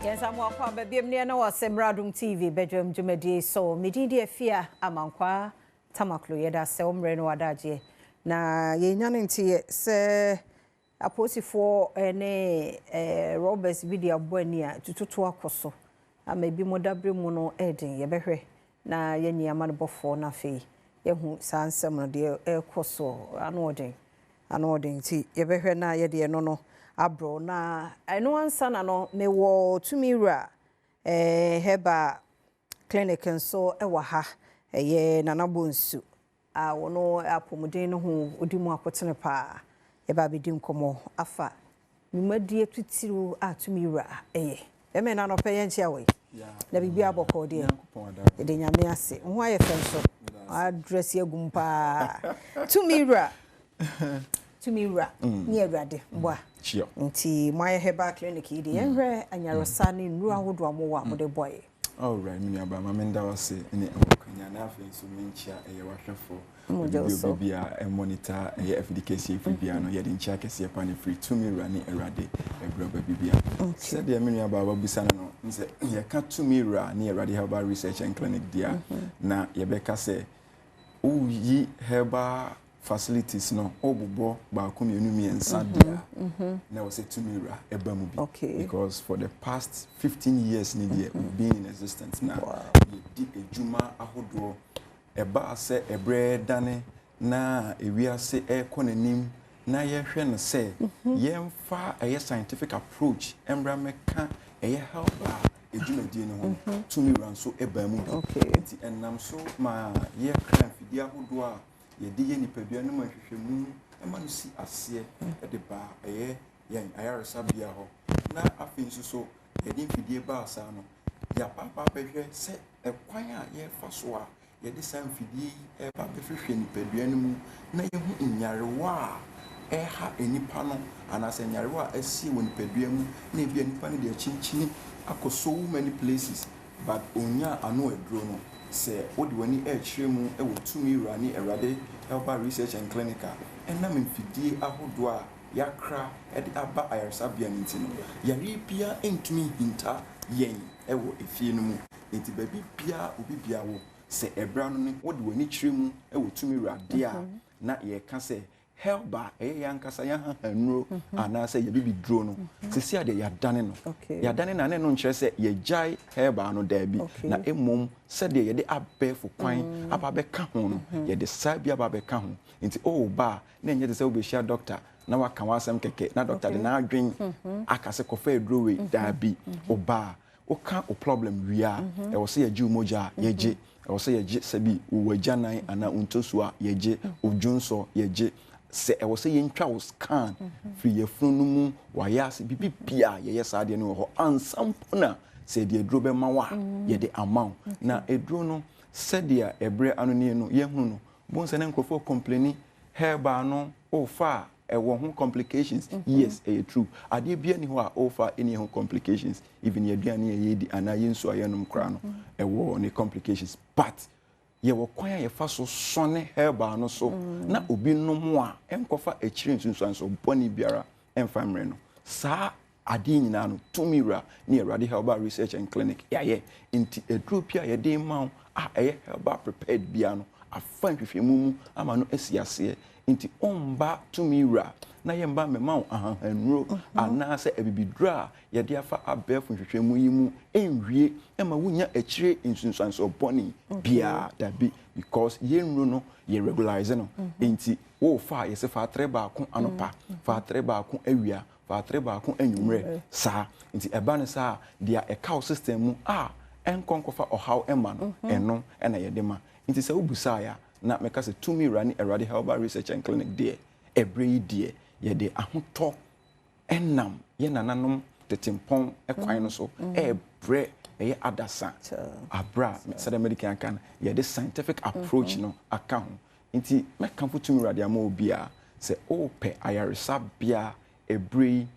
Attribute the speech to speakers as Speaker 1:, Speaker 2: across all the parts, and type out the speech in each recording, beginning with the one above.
Speaker 1: Yɛnsa mo akɔ aba biam ne ɛna wɔ Asɛmmra Adom TV badwam dwumadie so. Me din de Afia Amankwaa Tamaklo. Yɛda sɛ wo mmerɛ no wadagyeɛ. Na yɛnya no nteɛ sɛ apolisifoɔ ne robbers bi de abɔ ani a tututu akɔ so ama ebi mo dabere mu no ɛden. Yɛbɛhwɛ na yɛnyi ama no bɔfoɔ no afei yɛhu saa nsɛm no deɛ ɛrekɔ so ano ɔden. Ano ɔden nti yɛbɛhwɛ na yɛde ɛno no aborɔ na ɛno ansa na no mewɔ Tumi Wura Herbal Clinic nso ɛwɔ ha. Ɛyɛ Nana Bonsu a wɔno apɔmuden no ho odi mu akotene paa. Yɛba abɛdi nkɔmmɔ afa nnwumadie titiriw a Tumi Wura ɛyɛ. Ɛmɛ na anɔpɛ yɛnkyia wɔ yi. Na biribi abɔkɔ deɛ. Yɛde Nyame ase. Ho ayɛ fɛ nso. Adrɛse agum paa. Tumi Wura. Tumi Wura. Ne Awurade mboa. Nti mo ayɛ herbal clinic yi de yɛnhwɛ anyaresa ne nnuro ahodoɔ a mowɔ a mode bɔ yɛ.
Speaker 2: Alright, me nuaba, ma menda wo ase ne ɛwɔ kwanya na afei nso menkyia ɛyɛ wahwɛfoɔ.
Speaker 1: Mogya.
Speaker 2: Obi a ɛmonitor ɛyɛ afidi kɛseɛ firi bia no, yɛde nkyia kɛseɛ pa ne firi Tumi Wura ne Awurade ɛbrɛ ɔba bibia. Sɛdeɛ me nuaba wabisa no, sɛ yɛka Tumi Wura ne Awurade Herbal Research and Clinic deɛ a, na yɛbɛka sɛ woyi herbal facilities no, wobobɔ baako, mmienu, mmiɛnsa deɛ a, na ɛwɔ sɛ Tumi Wura ɛba mu bi. Because for the past 15 years ni deɛ we've been in existence na yɛdi adwuma ahodoɔ. Ɛbaa sɛ ɛberɛ dane na ewiase ɛrekɔ n'anim na yɛhwɛ no sɛ yɛmfa ɛyɛ scientific approach mmra mmɛka ɛyɛ herbal edwumadie no ho no, Tumi Wura nso ɛbaa mu bi. Nti ɛnam so ma yɛkra mfidie ahodoɔ a yɛde yɛ nipadua no mu nhwehwɛmu ɛma no si aseɛ ɛde baa ɛyɛ yɛn ayaresabea hɔ. Na afei nso so yɛde mfidie baa saa no, yɛapaapa bɛhwɛ sɛ ɛkwan a yɛrefa so a yɛde saa mfidie yi ɛreba bɛhwehwɛ nipadua no mu na yɛhu nyarewa a ɛha nipa no anaasɛ nyarewa a asie wɔ nipadua mu na ebi a nipa no de akyinkyini akɔ so many places but onya ano aduro no, sɛ wode w'ani ɛrekyerɛ mu wɔ Tumi Wura ne Awurade Herbal Research and Clinic a, ɛnam mfidie ahodoɔ a yɛakra de aba ayaresabea no nti no, yareɛ biara ntumi nhinta yɛn wɔ efie no mu. Nti baabi biara obi biara wɔ sɛ ɛberɛ ano no wode w'ani kyerɛ mu wɔ Tumi Wura deɛ a, na yɛreka sɛ herbal ɛyɛ yɛn ankasa yɛn ahahanuro anaasɛ yɛ bibiduro no, sisi a deɛ yɛadane no, yɛadane no a, ne no nkyerɛ sɛ yɛgyae herbal no, daabi, na mmom sɛdeɛ yɛde abɛɛfo kwan aba abɛka ho no, yɛde saa bi aba abɛka ho. Nti ɔɔba a, na ɛnyɛ te sɛ wobɛhyia doctor na waka w'asɛm kɛkɛ na doctor de n'adwen aka sɛ kɔfa aduro wei. Daabi, ɔba a, woka wo problem wie a, ɛwɔ sɛ yɛgye wo mogya a, yɛgye. Ɛwɔ sɛ yɛgye sɛbi wo agyanan anaa wo ntosuo a, yɛgye. Wo dwonsɔ, yɛgye. Sɛ ɛwɔ sɛ yɛntwa wo scan firi yɛfunu no mu, wayɛ ase, biribi bia yɛyɛ saa adeɛ no wɔ hɔ ansa mpo na sɛ yɛde aduro bɛma wo a, yɛde ama wo. Na aduro no, sɛdeɛ ɛberɛ ano nie no yɛhunu no, bohu sɛ na nkurɔfoɔ complaini herbal no wofa a ɛwɔ ho complications. Yes, ɛyɛ true. Adeɛ bia ni hɔ a wofa ɛni ho complications. Even yɛ aduane a yɛdi anaa yɛ nsuo a yɛnom koraa no, ɛwɔ ne complications, but yɛwɔ kwan a yɛfa so sɔne herbal no so na obi nom a ɛnkɔfa akyire nsunsuanso bɔne biara ɛmfa mmerɛ no. Saa adeɛ nyinaa no, Tumi Wura ne Awurade Herbal Research and Clinic yɛayɛ. Nti aduro bi a yɛde ma wo a ɛyɛ herbal prepared biara no, afa nhwehwɛmu mu ama no asi aseɛ. Nti ɔmba Tumi Wura na yɛmba mmɛma wo ahahanuro anaasɛ abibiduro a yɛde afa abɛɛfo nhwehwɛmu yi mu nwie ɛma wonya akyire nsunsuansoɔ bɔne biara, dabi, because yɛn nnuro no yɛ regularize no. Nti wofa a, yɛsɛ fa atere baako anɔpa, fa atere baako awia, fa atere baako anwummerɛ saa. Nti ɛba no saa, deɛ ɛka wo system mu a ɛnkɔ nkɔfa ɔhaw ɛma no, ɛno ɛna yɛde ma. Nti sɛ wobusaeɛ a, na mɛka sɛ Tumi Wura ne Awurade Herbal Research and Clinic deɛ, ɛberɛ yi deɛ yɛde ahotɔ ɛnam yɛn nananom tetempɔn kwan no so ɛrebrɛ ɛyɛ adasa aberɛ a sɛdeɛ mɛde kan aka no, yɛde scientific approach no aka ho. Nti mɛkamfo Tumi Wura de ama obiara sɛ wopɛ ayaresabea ɛberɛ yi,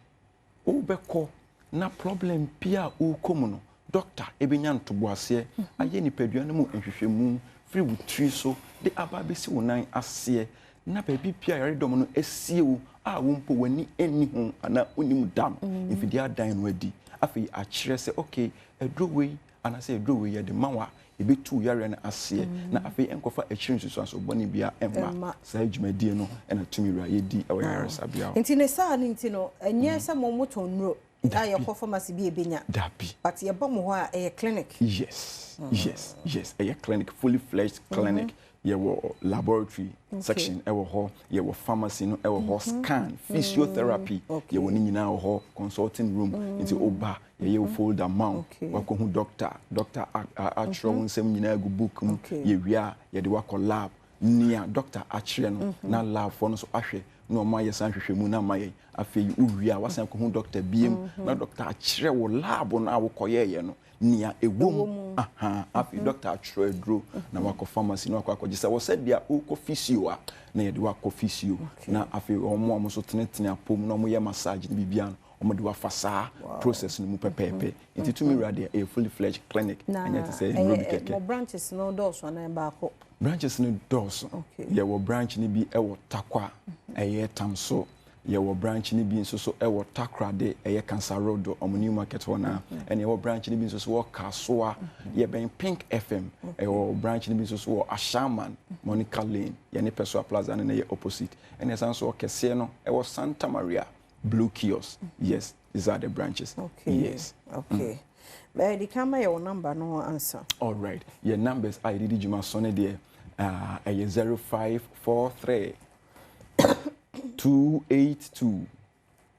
Speaker 2: wobɛkɔ na problem bi a wokɔ mu no, doctor ebɛnya ntoboaseɛ ayɛ nipadua no mu nhwehwɛmu firi wo tiri so de aba abɛsi wo nan aseɛ na baabi bia yaredɔm no asie wo. a wo mpo w'ani nni ho anaa wonnim da no, mfidie adan no adi. Afei akyerɛ sɛ okay, aduro wei anaasɛ aduro wei yɛde ma wo a, ɛbɛtu wo yareɛ no aseɛ na afei ɛnkɔfa akyire nsunsuansoɔ bɔne biara mma. Saa dwumadie no na Tumi Wura yɛdi wɔ yɛn ayaresabea hɔ.
Speaker 1: Nti ne saa no nti no, ɛnyɛ sɛ mo motɔn nnuro a yɛkɔ pharmacy bi a ɛbɛnya.
Speaker 2: Dabi.
Speaker 1: But yɛba mo hɔ a, ɛyɛ clinic.
Speaker 2: Yes, yes, yes. Ɛyɛ clinic, fully fledged clinic. Yɛwɔ laboratory section wɔ hɔ, yɛwɔ pharmacy no wɔ hɔ, scan, physiotherapy, yɛwɔ ne nyinaa wɔ hɔ, consulting room. Nti woba, yɛyɛ wo folder ma wo, woakɔhu doctor, doctor atwerɛ wo nsɛm nyinaa agu book mu. Yɛwie a, yɛde wo akɔ lab. Nea doctor akyerɛ no, na labfoɔ no nso ahwɛ na wɔayɛ saa nhwehwɛmu no ama yɛn. Afei wowie a, woasan akɔhu doctor biom, na doctor akyerɛ wo lab no a wokɔyɛeɛ no, nea ɛwɔ mu. Ahaa, afei dɔkta atwerɛ aduro na wakɔ pharmacy na wakɔ akɔgye. Sɛ wɔ sɛ deɛ wokɔ physio a, na yɛde wakɔ physio. Na afei wɔn a wɔn nso tenetene apɔ mu na wɔyɛ massage ne biribiara no, wɔde wafa saa process no mu pɛpɛɛpɛ. Nti Tumi Wura deɛ, ɛyɛ fully fledged clinic, ɛnyɛ te sɛ nnuro bi kɛkɛ.
Speaker 1: Na mo branches no dɔɔso anaa baako?
Speaker 2: Branches no dɔɔso. Yɛwɔ branch no bi wɔ Tarkwa, ɛyɛ Tamso. Yɛwɔ branch no bi nso so wɔ Takoradi, ɛyɛ Cancer Road, wɔn new market hɔ no ara. Ɛna yɛwɔ branch no bi nso so wɔ Kasoa, yɛbɛn Pink FM. Yɛwɔ branch no bi nso so wɔ Ashaiman, Monica Lane, yɛne Pessoa Plaza no na ɛyɛ opposite. Ɛna yɛsan nso wɔ kɛseɛ no wɔ Santa Maria, Blue Kiosk. Yes, these are the branches.
Speaker 1: Okay.
Speaker 2: Yes.
Speaker 1: Okay. Bɛyɛ di kan ma yɛ wɔ number no ansa.
Speaker 2: All right. Yɛ numbers a yɛde di dwuma so no deɛ, ɛyɛ 0543 282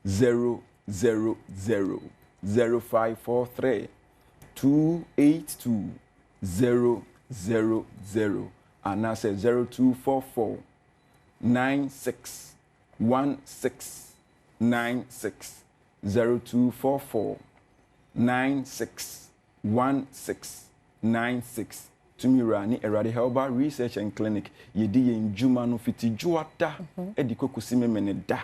Speaker 2: 000 0543 282 000 anaasɛ 0244 96 16 96 0244 96 16 96 Tumi Wura ne Awurade Herbal Research and Clinic Yɛdi yɛn dwuma no fiti Dwoada de kɔ kɔsi Memeneda.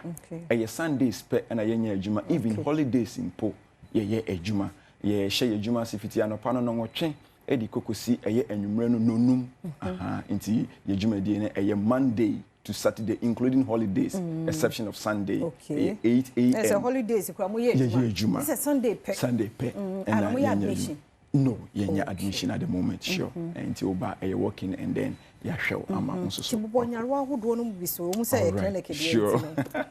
Speaker 2: Ɛyɛ Sundays pɛ na yɛnyɛ adwuma, even holidays mpo yɛyɛ adwuma. Yɛhyɛ yɛn adwuma ase fiti anɔpa no nnɔnwɔtwe de kɔ kɔsi ɛyɛ anwummerɛ no nnɔnum. Ahaa, nti yɛn dwumadie no ɛyɛ Monday to Saturday including holidays exception of Sunday. Ɛyɛ 8 AM.
Speaker 1: Ɛsɛ holidays koraa moyɛ adwuma.
Speaker 2: Yɛyɛ adwuma.
Speaker 1: Ɛsɛ Sunday pɛ.
Speaker 2: Sunday pɛ ɛna yɛnyɛ adwuma. No, yɛnyɛ admission at the moment, sure. Nti woba ɛyɛ walk in and then yɛahwɛ wo ama wo nso so.
Speaker 1: Nti bobɔ nyarewa ahodoɔ no mu bi so, ɛwɔ mu sɛ ɛyɛ clinic deɛ
Speaker 2: Sure.
Speaker 1: nti no.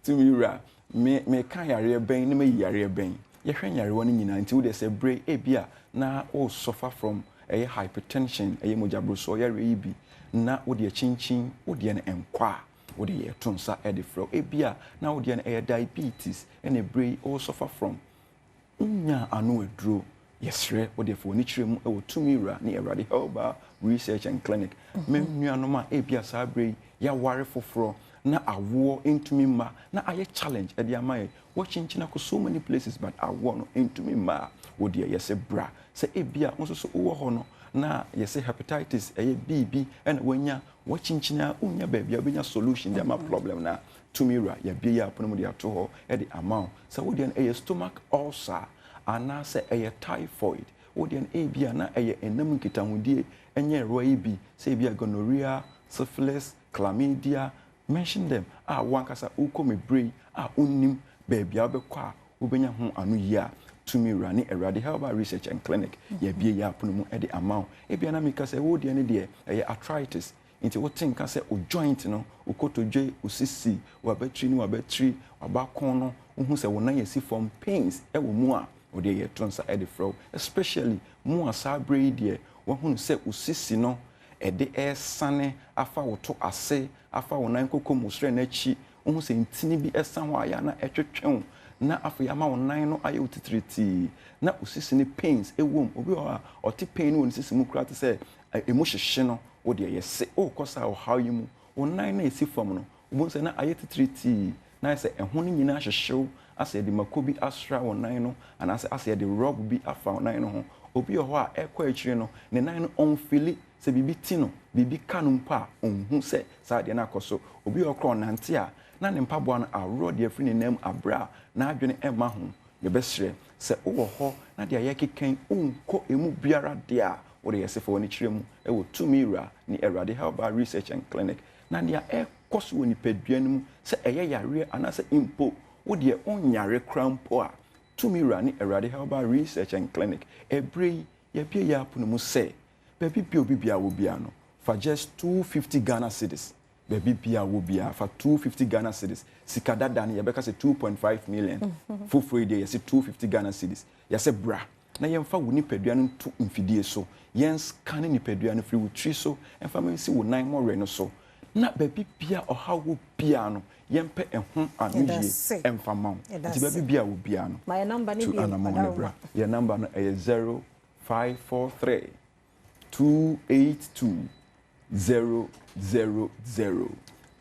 Speaker 2: Tumi wura, me meka yareɛ bɛn na mayi yareɛ bɛn? Yɛhwɛ nyarewa no nyinaa nti wodeɛ sɛ bere ebia na wo suffer from ɛyɛ hypertension, ɛyɛ mogyaborosoɔ yareɛ yi bi na wodeɛ kyinkyin, wodeɛ no ɛnkɔ a, wode yɛto nsa de frɛ wo. Ebia na wodeɛ no ɛyɛ diabetes ɛna bere yi wo suffer from Wonyaa ano aduro? Yɛsrɛ wo deɛ fa w'ani kyerɛ mu wɔ Tumi Wura ne Awurade Herbal Research and Clinic. Me nuanom a ebia saa berɛ yi yɛaware foforɔ na awoɔ ntumi mma na ayɛ challenge de ama yɛn, woakyinkyin akɔ so many places but awoɔ no ntumi mma a, wo deɛ yɛse bra. Sɛ ebia wo nso so wowɔ hɔ no na yɛse hepatitis ɛyɛ biribi na woanya, woakyinkyin a wonnya baabi a wobɛnya solution de ama problem no a, Tumi Wura, yɛabue yɛn apono mu de ato hɔ de ama wo. Sɛ wo deɛ no ɛyɛ stomach ulcer anaasɛ ɛyɛ typhoid, wo deɛ no ebia na ɛyɛ nna mu nkitahodie nyarewa yi bi, sɛ ebia gonorrhea, syphilis, chlamydia, mention them, a wo ankasa wokɔ mu berɛ yi a wonnim baabi a wobɛkɔ a wobɛnya ho ano yie a, Tumi Wura ne Awurade Herbal Research and Clinic, yɛabue yɛn apono mu de ama wo. Ebia na meka sɛ wo deɛ no deɛ ɛyɛ arthritis, Nti wote nka sɛ wo joint no, wo kotodwe, wo sisi, w'abatiri ne w'abatiri, w'abakɔn no, wohu sɛ wo nan asi fam, pains wɔ mu a, wo deɛ yɛto nsa de frɛ wo. Especially mo a saa berɛ yi deɛ woahunu sɛ wo sisi no ɛde resane afa wo to ase, afa wo nan koko mu, wo srɛ no akyi, wohu sɛ ntini bi sa hɔ a ɛyɛ a na ɛtwetwe wo, na afei ama wo nan no ayɛ wo titiritii, na wo sisi no pains wɔ mu. Obi wɔ hɔ a ɔte pain no wɔ ne sisi mu koraa te sɛ Emu hyehye no, wo deɛ yɛse worekɔ saa ɔhaw yi mu, wo nan no a ɛsi fam no, wobɛhu sɛ na ayɛ titiritii, na ayɛ sɛ ɛho no nyinaa hyehye wo, asɛ yɛde mako bi asra wo nan no, anaasɛ asɛ yɛde rɔb bi afa wo nan no ho. Obi wɔ hɔ a, ɛrekɔ akyire no, ne nan no ɔnfili, sɛ biribi ti no, biribi ka no mpo a, ɔnhu sɛ saa adeɛ no akɔ so. Obi wɔ hɔ koraa a, ɔnante a, na ne mpaboa no aworɔ de afiri ne nan mu aberɛ a n'adwene mma ho. Yɛbɛsrɛ, sɛ wowɔ hɔ na deɛ yɛrekeka yi wonkɔ emu biara deɛ a, Wode yɛ sefa w'ani kyerɛ mu wɔ Tumi Wura ne Awurade Herbal Research and Clinic. Na nea ɛrekɔ so wɔ nipadua no mu, sɛ ɛyɛ yareɛ anaasɛ mpo wo deɛ wonyare koraa mpo a, Tumi Wura ne Awurade Herbal Research and Clinic, ɛberɛ yi yɛabue yɛn apono mu sɛ baabi biara obi biara wɔ biara no, fa just 250 Ghana cedis, baabi biara wɔ biara fa 250 Ghana cedis, sika dada no yɛbɛka sɛ 2.5 million, foforɔ yi deɛ yɛse 250 Ghana cedis, yɛse bra na yɛmfa wo nipadua no nto mfidie so, yɛnscanne nipadua no firi wo tiri so mfa ma nsi wo nan mmɔwerɛ no so, na baabi biara ɔhaw wɔ biara no, yɛmpɛ ɛho anoyie mfa mma wo. Nti baabi biara wɔ biara no, tu anamɔn no bra. Yɛn number no ɛyɛ 0543 282 000,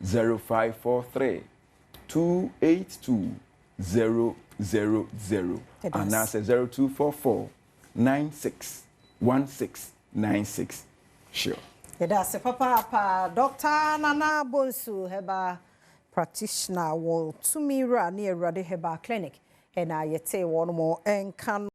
Speaker 2: 0543 282 000 anaasɛ 0244 96 16 96. Sure.
Speaker 1: Yɛda ase papaapa Doctor Nana Bonsu Herbal Practitioner wɔ Tumi Wura ne Awurade Herbal Clinic na yɛtee wɔn nka no.